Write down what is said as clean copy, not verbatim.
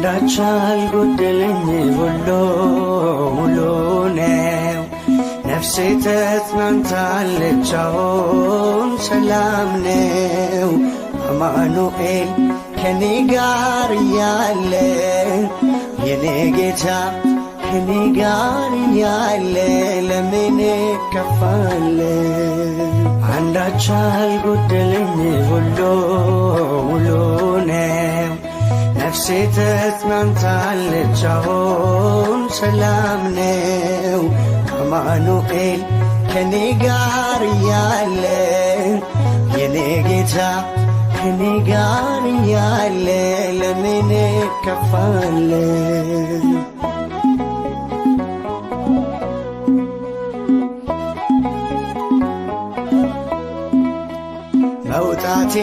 አንዳች አልጎደለኝ፣ ሁሉ ሙሉ ነው። ነፍሴ ተጽናንታለች፣ አዎን ሰላም ነው። አማኑኤል ከኔ ጋር እያለ፣ የኔ ጌታ ከኔ ጋር እያለ ለምን እከፋለሁ? አንዳች አልጎደለኝ፣ ሁሉ ሙሉ ነው። ነፍሴ ተጽናንታለች፣ አዎን ሰላም ነው። አማኑኤል ከኔ ጋር እያለ፣ የኔ ጌታ ከኔ ጋር እያለ ለምን እከፋለሁ? መውጣቴ